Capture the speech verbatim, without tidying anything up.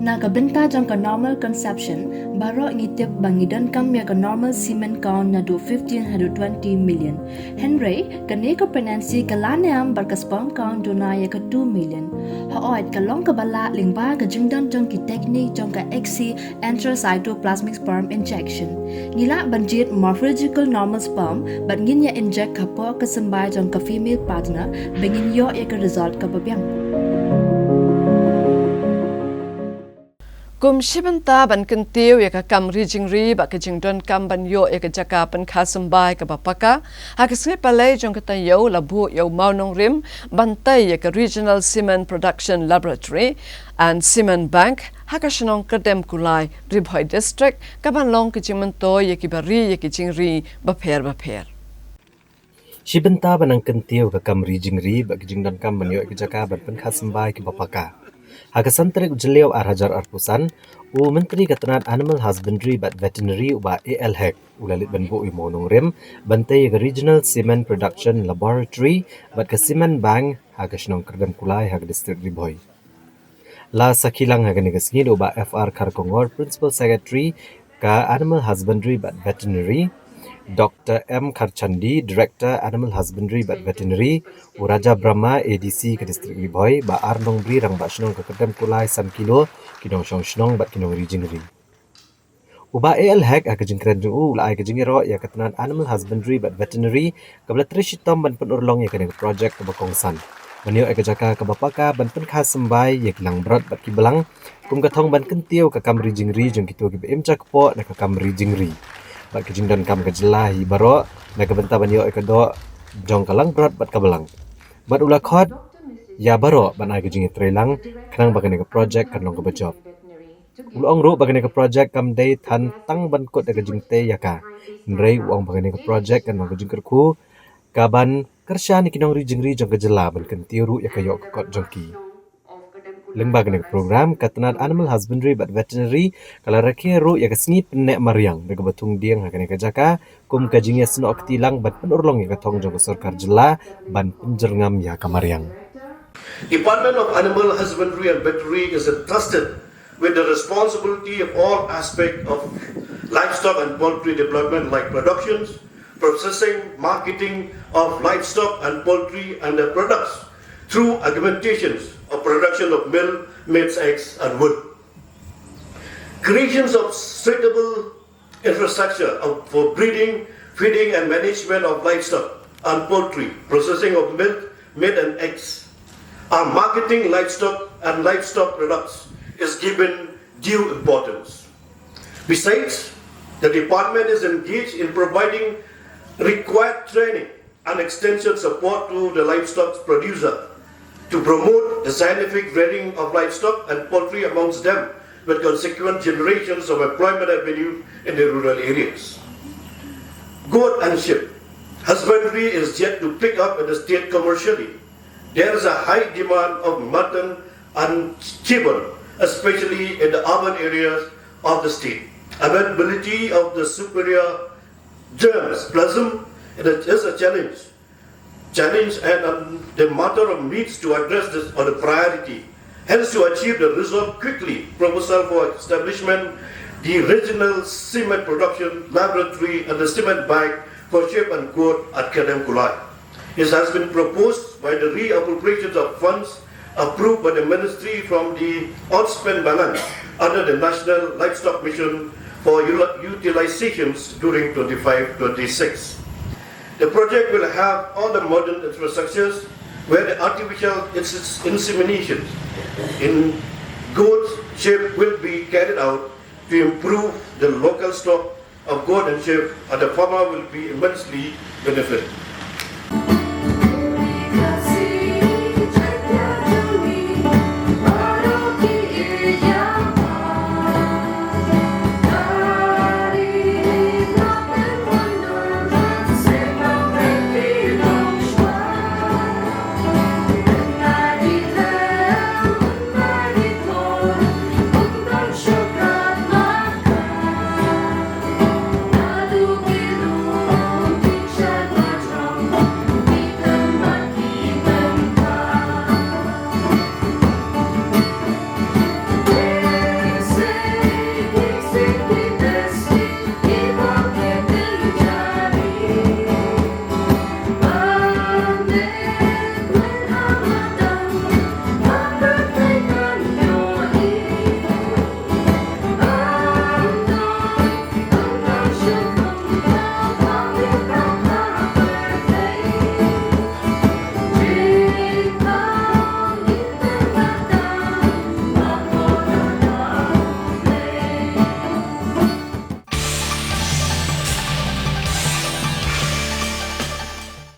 Na ka bynta jong ka normal consumption, baroh ngi tip ba ngi donkam ïa ka normal cement count naduh fifteen haduh twenty million. Hynrei, kane ka pregnancy ka la niam bad ka sperm count duna ïa ka two million. Hooid, ka long kaba lah lyngba ka jingdon jong ki teknik jong ka X C intracytoplasmic sperm injection. Ngi lah ban jied morphological normal sperm, bad ngin ïa inject hapoh ka symbai jong ka female partner, ba ngin ïoh ïa ka result kaba biang. Kum shi bynta ban kyntiew ïa ka kam ri jingri bad ka jingdonkam ban ïoh ïa ka jaka pynkha symbai kaba paka, ha ka sngi Palei jong ka taïew la buh ïa u mawnongrim ban tei ïa ka Regional Cement Production Laboratory and Cement Bank ha ka shnong Kyrdemkulai, Ri Bhoi District, kaban long ka jingmyntoi ïa kiba ri ïa ki jingri bapher bapher. Shi bynta ba nang kyntiew ka kam ri jingri bad ka jingdonkam ban ïoh ïa ka jaka ban pynkha symbai kaba paka, ha ka san tarik u Jylliew ar hajar arphew san, u Myntri ka tnat Animal Husbandry bad Veterinary, u Bah A L Hek, u la leit ban buh ïa u mawnongrim ban tei ïa ka Regional Cement Production Laboratory bad ka Cement Bank ha ka shnong Kyrdemkulai ha ka District Ri Bhoi. La sakhi lang ha kane ka sngi da u Bah F R Kharkongor, Principal Secretary ka Animal Husbandry bad Veterinary, Doctor M Kharchandi, Director Animal Husbandry bad Veterinary, u Raja Brahma, A D C ka District Ri Bhoi, Bah R Nongbri, Rangbah Shnong ka Kyrdemkulai, san kilo ki nongshong shnong bad ki nongri jingri. U Bah A L Hek ha ka jingkren jong u u la ai ka jingïaroh ïa ka tnat Animal Husbandry bad Veterinary kaba la trei shitom ban pynurlong ïa kane ka project kaba kongsan ban ïoh ïa ka jaka kaba paka ban pynkha symbai ïa ki langbrot bad ki blang, kum ka thong ban kyntiew ka kam ri jingri jong kito kiba im jakpoh na ka kam ri jingri bad ka jingdonkam ka jylla hi baroh na ka bynta ban ïoh ïa ka doh jong ka langbrot bad ka blang. Bad u la khot ïa baroh ban ai ka jingïatreilang khnang ba kane ka project kan long kaba jop. U la ong ruh ba kane ka project kam dei than tang ban kut da ka jingtei ïa ka, hynrei u ong ba kane ka project kan long ka jingkyrkhu kaban kyrshan ïa ki nongri jingri jong ka jylla ban kyntiew ruh ïa ka ïoh ka kot jong ki. Lyngba kane ka program, ka tnat Animal Husbandry bad Veterinary ka la rakhe ruh ïa ka sngi pynneh mariang da kaba thung dieng ha kane ka jaka kum ka jingïasnoh kti lang ban pynurlong ïa ka thong jong ka sorkar jylla ban pynjyrngam ïa ka mariang. Department of Animal Husbandry and Veterinary is entrusted with the responsibility of all aspects of livestock and poultry development, like productions, processing, marketing of livestock and poultry and their products through augmentations of production of milk, meats, eggs, and wool. Creations of suitable infrastructure of, for breeding, feeding, and management of livestock and poultry, processing of milk, meat, and eggs, and marketing livestock and livestock products is given due importance. Besides, the department is engaged in providing required training and extension support to the livestock producer to promote the scientific rearing of livestock and poultry amongst them, with consequent generations of employment avenue in the rural areas. Goat and sheep husbandry is yet to pick up in the state commercially. There is a high demand of mutton and chicken, especially in the urban areas of the state. Availability of the superior germplasm is a challenge challenge and um, the matter of needs to address this on a priority. Hence, to achieve the result quickly, proposal for establishment the regional cement production laboratory and the cement bank for sheep and goat at Kyrdemkulai. It has been proposed by the reappropriations of funds approved by the ministry from the outspend balance under the National Livestock Mission for utilizations during twenty-five twenty-six. The project will have all the modern infrastructures where the artificial insemination in goats, sheep will be carried out to improve the local stock of goat and sheep, and the farmer will be immensely benefited.